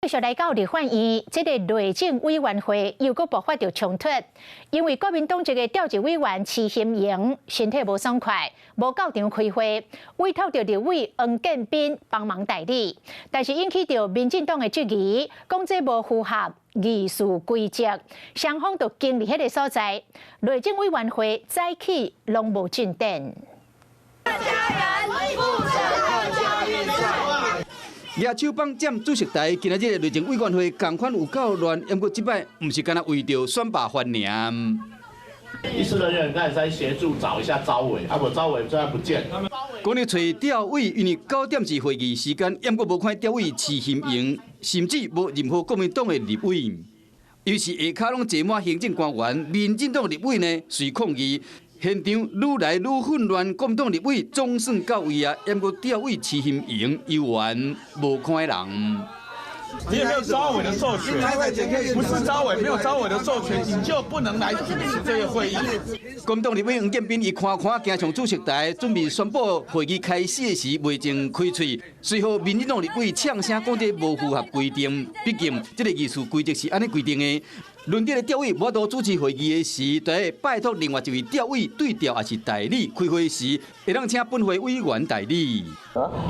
續來到立法院，這个內政委員會又閣爆發著衝突，因為國民黨籍的召集委員徐欣瑩身體無爽快，無到場開會，委託著立委黃建斌幫忙代理，但是引起著民進黨的質疑，講這無符合議事規則，雙方就僵佇彼个所在，內政委員會早起攏無進展。家人不准加預算。舉手枋佔主席台，今仔日的內政委員會仝款有夠亂，毋過這擺毋是干焦為著選罷翻爾。議事人員剛才協助找一下招委，啊無招委現在不見。講咧揣調委，因為9點是會議時間，毋過無看調委徐欣瑩，甚至無任何國民黨的立委。於是下跤攏坐滿行政官員，民進黨立委呢隨抗議。現場愈來愈混亂，國民黨立委總算到位啊，毋過調委徐欣瑩猶原無看人。你有沒有招委的授權？不是招委，沒有招委的授權，你就不能來主持這個會議。國民黨立委黃建斌伊看看行上主席台，準備宣布會議開始的時，袂前開喙。隨後民進黨立委嗆聲講這無符合規定，畢竟這个議事規則是按呢規定的。輪著的調委無法度主持會議的時，得拜託另外一位調委對調抑是代理。開會時會當請本會委員代理。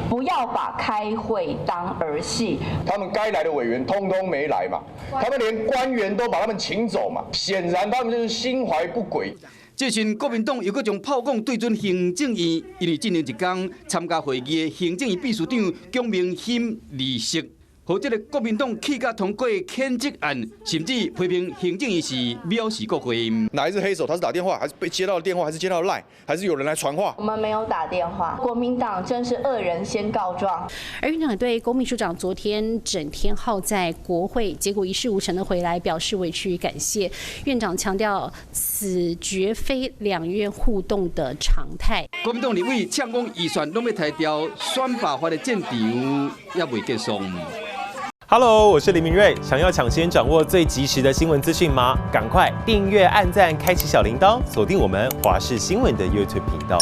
不要把開會當兒戲。他們該來的委員通通沒來嘛，他們連官員都把他們請走嘛，顯然他們就是心懷不軌。這時國民黨又閣將炮管對準行政院，因為這兩一工參加會議的行政院秘書長蔣明欽離席。予這个國民黨氣甲通過譴責案，甚至批評行政院是藐視國會。哪一隻黑手？他是打電話，還是被接到電話，還是接到 LINE，還是有人來傳話？我們沒有打電話。國民黨真是惡人先告狀。而院長對龔秘書長昨天整天耗在國會，結果一事無成的回來，表示委屈與感謝。院長強調，此絕非兩院互動的常態。國民黨立委嗆講預算攏欲刣掉，選罷法的戰場猶未結束。 Hello，我是林明瑞。想要搶先掌握最及時的新聞資訊嗎？趕快訂閱、按讚、開啟小鈴鐺，鎖定我們華視新聞的 YouTube 頻道。